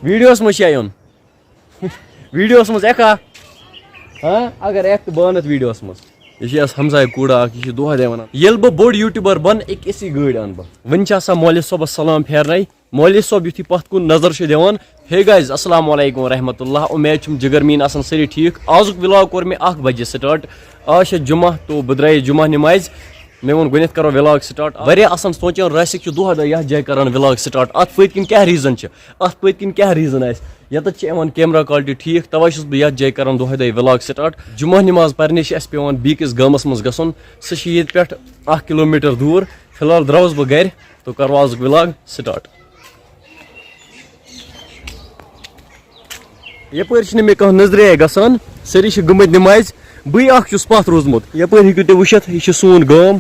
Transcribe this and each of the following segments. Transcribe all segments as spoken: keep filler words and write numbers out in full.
Videos منٛز چھا یُن؟ ویڈیوس منٛز ایکا؟ ہاں، اگر ایک تہٕ بہٕ انتھ ویڈیوس منٛز۔ یہِ چھِ اَسہِ ہمساے کوٗڑا اکھ، یہِ چھِ دۄہے دۄہے وَنان، "ییٚلہِ بہٕ بوٚڑ YouTuber بَنہٕ، أکۍ أسی گٲڑۍ اَنہٕ بہٕ۔" وٕنہِ چھِ آسان مولوی صٲبَس سلام پھیرنَے۔ مولوی صٲب یُتھُے پَتھ کُن نظر چھُ دِوان، "ہے guys، السلام علیکم ورحمۃ اللہ، اُمید چھُم جِگر میٖنۍ آسَن سٲری ٹھیٖک۔ آزُک vlog کوٚر مےٚ اَکھ بَجے start۔ آز چھِ جمعہ، تو بہٕ درٛایس جمعہ نمازِ۔ مےٚ ووٚن گۄڈٕنٮ۪تھ کَرو vlog start۔" واریاہ آسَن سونٛچان، راسِک چھُ دۄہے دۄہے یَتھ جایہِ کَران vlog start، اَتھ پٔتۍ کِنۍ کیٛاہ reason چھِ؟ اَتھ پٔتۍ کِنۍ کیٛاہ reason آسہِ؟ ییٚتٮ۪تھ چھِ یِوان camera quality ٹھیٖک، تَوَے چھُس بہٕ یَتھ جایہِ کَران دۄہَے دۄہَے vlog start۔ جمعہ نماز پَرنہِ چھِ اَسہِ پٮ۪وان بیٚیِس گامَس منٛز گژھُن، سُہ چھِ ییٚتہِ پٮ۪ٹھ اَکھ کِلوٗ میٖٹر دوٗر۔ فی الحال درٛاوُس بہٕ گَرِ، تو کَرو آزُک vlog start۔ یَپٲرۍ چھِنہٕ مےٚ کانٛہہ نظرے گژھان، سٲری چھِ گٔمٕتۍ نمازِ، بٕے اَکھ چھُس پَتھ روٗدمُت۔ یَپٲرۍ ہیٚکِو تُہۍ وٕچھِتھ، یہِ چھِ سون گام،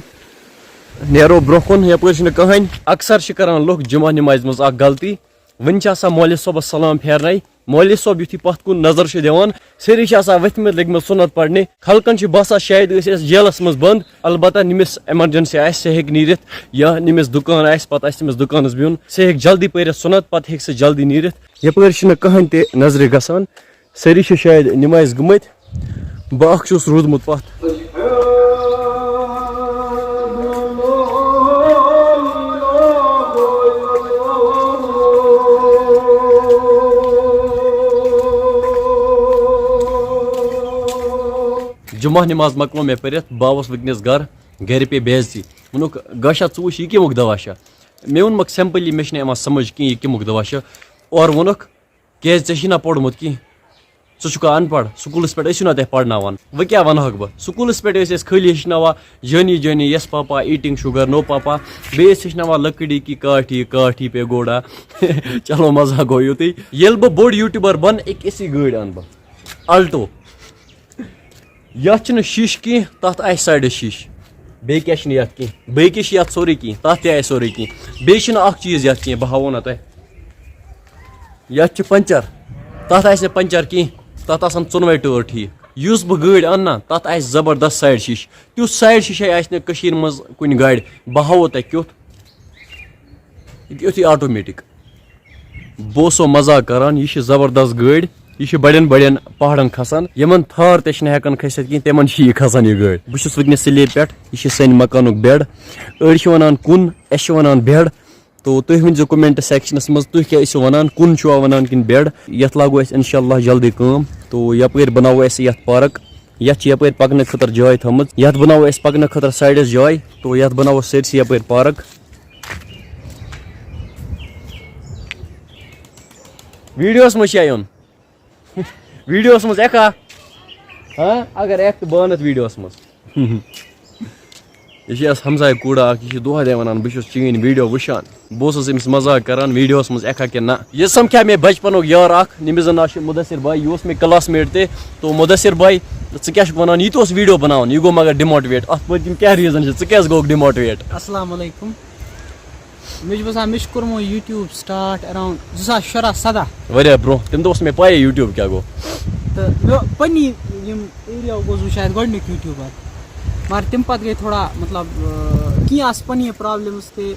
نیرو برٛونٛہہ کُن۔ یَپٲرۍ چھِنہٕ کٕہٕنۍ، اکثر چھِ کَران لُکھ جمعہ نمازِ منٛز اَکھ غلطی، وٕنہِ چھِ آسان مولوی صٲبَس سلام پھیرنَے۔ مولوی صٲب یُتھُے پَتھ کُن نظر چھِ دِوان، سٲری چھِ آسان ؤتھۍ مٕتۍ لٔگۍ مٕتۍ سُنت پَرنہِ۔ خلقَن چھِ باسان شاید أسۍ ٲسۍ جیلَس منٛز بنٛد۔ البتہ ییٚمِس emergency آسہِ، سُہ ہیٚکہِ نیٖرِتھ، یا ییٚمِس دُکان آسہِ، پَتہٕ آسہِ تٔمِس دُکانَس بِہُن، سُہ ہیٚکہِ جلدی پٔرِتھ سُنت، پَتہٕ ہیٚکہِ سُہ جلدی نیٖرِتھ۔ یَپٲرۍ چھِنہٕ کٕہٕنۍ تہِ نظرِ گژھان، سٲری چھِ شاید نمازِ گٔمٕتۍ۔ بہٕ اَکھ چھُس روٗدمُت پَتھ۔ جمعہ نماز مۄکلٲو مےٚ پٔرِتھ، بہٕ آوُس وٕنکیٚنَس گَرٕ، گَرِ پے بے عزتی۔ ووٚنُکھ، "گاشا، ژٕ وٕچھ، یہِ کَمیُک دوا چھا؟" مےٚ ووٚنمَکھ simply، مےٚ چھِنہٕ یِوان سَمٕجھ کِہیٖنۍ، یہِ کَمیُک دوا چھُ۔ اورٕ ووٚنُکھ، "کیٛازِ، ژےٚ چھُے نا پوٚرمُت کینٛہہ؟ ژٕ چھُکھا اَن پَڑھ؟ سکوٗلَس پٮ۪ٹھ ٲسِو نا تۄہہِ پَرناوان؟ وۄنۍ کیٛاہ وَنہٕ ہاکھ بہٕ؟ سکوٗلَس پٮ۪ٹھ ٲسۍ اَسہِ خٲلی ہیٚچھناوان جٲنی جٲنی، یَس پاپا، eating sugar، no پاپا۔ بیٚیہِ ٲسۍ ہیٚچھناوان لٔکٕر ڈی کی کاٹھی، کاٹھی پے گوڑا۔" چلو، مَزاق گوٚو یُتُے۔ ییٚلہِ بہٕ بوٚڑ YouTuber بَنہٕ، أکۍ أسی گٲڑۍ اَنہٕ بہٕ۔ Alto۔ یَتھ چھُنہٕ شیٖشہٕ کینٛہہ، تَتھ آسہِ سایڈَس شیٖشہٕ۔ بیٚیہِ کیٛاہ چھُنہٕ یَتھ کینٛہہ؟ بیٚیہِ کیٛاہ چھِ یَتھ سورُے کینٛہہ؟ تَتھ تہِ آسہِ سورُے کینٛہہ۔ بیٚیہِ چھُنہٕ اَکھ چیٖز یَتھ کینٛہہ، بہٕ ہاوو نہ تۄہہِ۔ یَتھ چھُ puncture، تَتھ آسہِ نہٕ puncture کینٛہہ، تَتھ آسَن ژۄنوَے ٹٲر ٹھیٖک۔ یُس بہٕ گٲڑۍ اَنہٕ نا، تَتھ آسہِ زبردست سایڈ شیٖشہٕ۔ تیُتھ سایڈ شیٖشَے آسہِ نہٕ کٔشیٖرِ منٛز کُنہِ گاڑِ۔ بہٕ ہاوو تۄہہِ کیُتھ۔ یہِ تہِ یُتھُے automatic۔ بہٕ اوسو مزاق کران، یہِ چھِ زبردست گٲڑۍ، یہِ چھِ بڑٮ۪ن بڑٮ۪ن پہاڑن کھسان۔ یِمن تھار تہِ چھِنہٕ ہٮ۪کان کھٔسِتھ کینٛہہ، تِمن چھِ یہِ کھسان یہِ گٲڑۍ۔ بہٕ چھُس وٕنکیٚنس سلیب پٮ۪ٹھ، یہِ چھِ سانہِ مکانُک bed۔ أڑۍ چھِ ونان کُن، أسۍ چھِ ونان bed۔ تو تُہۍ ؤنۍ زیو comment sectionس منٛز، تُہۍ کیٛاہ ٲسِو ونان، کُن چھُوا ونان کِنہٕ bed؟ یتھ لاگو أسۍ انشاءاللہ جلدی کٲم۔ تو یپٲرۍ بناوو أسۍ یتھ park۔ یتھ چھِ یپٲرۍ پکنہٕ خٲطرٕ جاے تھٲومٕژ، یتھ بناوو أسۍ پکنہٕ خٲطرٕ sideس جاے۔ تو یتھ بناوو سٲرسٕے یپٲرۍ park۔ ویڈیوس منٛز چھا یُن؟ ویڈیوس منٛز ایکا؟ ہاں، اگر ایک تہٕ بہٕ انتھ ویڈیوس منٛز۔ یہِ چھِ اَسہِ ہمساے کوٗڑا اکھ، یہِ چھِ دۄہے دۄہے ونان، "بہٕ چھُس چٲنۍ ویڈیو وٕچھان۔" بہٕ اوسُس أمِس مزاق کران، ویڈیوس منٛز ایکا کِنہٕ نہ۔ یہِ سمکھیو مےٚ بچپنُک یار اکھ، ییٚمِس زن ناو چھُ مُدثر بھائی، یہِ اوس مےٚ classmate تہِ۔ تو مُدثر بھائی، ژٕ کیٛاہ چھُکھ ونان؟ یہِ تہِ اوس ویڈیو بناوان، یہِ گوٚو مگر demotivate۔ اتھ پٔتۍ کِنۍ کیٛاہ reason چھِ؟ ژٕ کیٛازِ گوٚوکھ demotivate؟ السلام علیکم۔ مےٚ چھُ باسان، مےٚ چھُ کوٚرمُت YouTube start around زٕ ساس شُراہ سَداہ۔ واریاہ برونٛہہ، تَمہِ دۄہ اوس مےٚ پَیی YouTube کیٛاہ گوٚو۔ تہٕ مےٚ پنٛنی یِم area گوس بہٕ شاید گۄڈٕنیُک YouTuber۔ مگر تَمہِ پَتہٕ گٔے تھوڑا، مطلب، آ، کینٛہہ آسہٕ پنٛنہِ problems تہِ،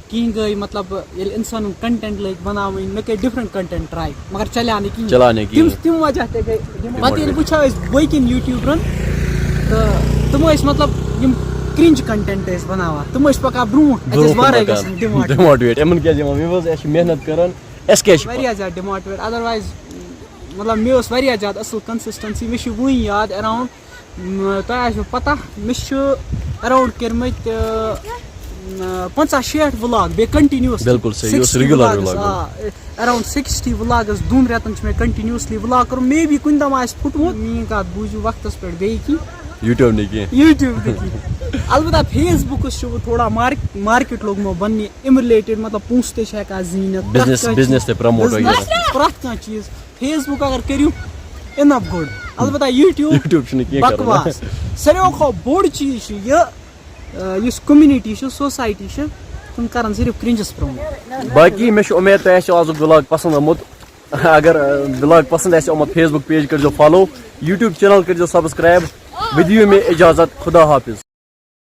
کینٛہہ گٔے، مطلب، ییٚلہِ اِنسانَن content لٲگۍ بَناوٕنۍ، مےٚ کٔرۍ different content try، مگر چلیو نہٕ کِہیٖنۍ۔ چلیو نہٕ کِہیٖنۍ۔ تِم، تِم وجہ تہِ گٔے demotivate۔ پَتہٕ ییٚلہِ وٕچھو أسۍ باقیَن YouTuberن، تہٕ تِم ٲسۍ، مطلب، یِم cringe content ٲسۍ بَناوان، تِم ٲسۍ پَکان برونٛٹھ، اَسہِ ٲسۍ برونٛہہ کُن وارَے پَکان۔ گژھان demotivate۔ Demotivate۔ یِمَن کیٛازِ یِوان؟ Viewers، اَسہِ چھِ محنت کَران، اَسہِ کیٛازِ چھِ واریاہ زیادٕ demotivate۔ Otherwise، مطلب، مےٚ ٲس واریاہ زیادٕ اَصٕل consistency۔ مےٚ چھِ وٕنہِ یاد around، م، تۄہہِ آسِوٕ پَتہ، مےٚ چھِ around کٔرمٕتۍ، آ، پنٛژاہ شیٹھ vlog، بیٚیہِ continuously۔ بِلکُل صحیح، یہِ اوس sixty regular vlogs، vlog۔ آ، around sixty vlogs، دۄن رٮ۪تَن چھِ مےٚ continuously vlog کوٚرمُت۔ Maybe کُنہِ دۄہ ما آسہِ پھُٹمُت۔ میٛٲنۍ کَتھ بوٗزِو، وقتَس پٮ۪ٹھ بیٚیہِ کینٛہہ۔ YouTube نہٕ کینٛہہ۔ YouTube نہٕ کینٛہہ۔ البتہ Facebookس چھُ وۄنۍ تھوڑا مارک-، market لوٚگمُت بَننہِ، اَمہِ related، مطلب، پونٛسہٕ تہِ چھِ ہٮ۪کان زیٖنِتھ۔ Business، پرٛٮ۪تھ کانٛہہ business تہِ promote وغیرہ۔ Business، پرٛٮ۪تھ کانٛہہ چیٖز۔ Facebook اگر کٔرِو، enough good۔ البتہ YouTube YouTube چھُنہٕ کینٛہہ کران۔ بکواس۔ ساروِیو کھۄتہٕ بوٚڑ چیٖز چھُ یہِ، آ، یُس community چھِ، society چھِ، تِم کرن صرف cringeس promote۔ باقی مےٚ چھِ اُمید تۄہہِ آسیو آزُک vlog پسنٛد آمُت۔ اگر، آ، vlog پسنٛد آسہِ آمُت، Facebook page کٔرۍزیو follow، YouTube channel کٔرۍزیو subscribe۔ وۄنۍ دِیِو مےٚ اجازت، خدا حافظ۔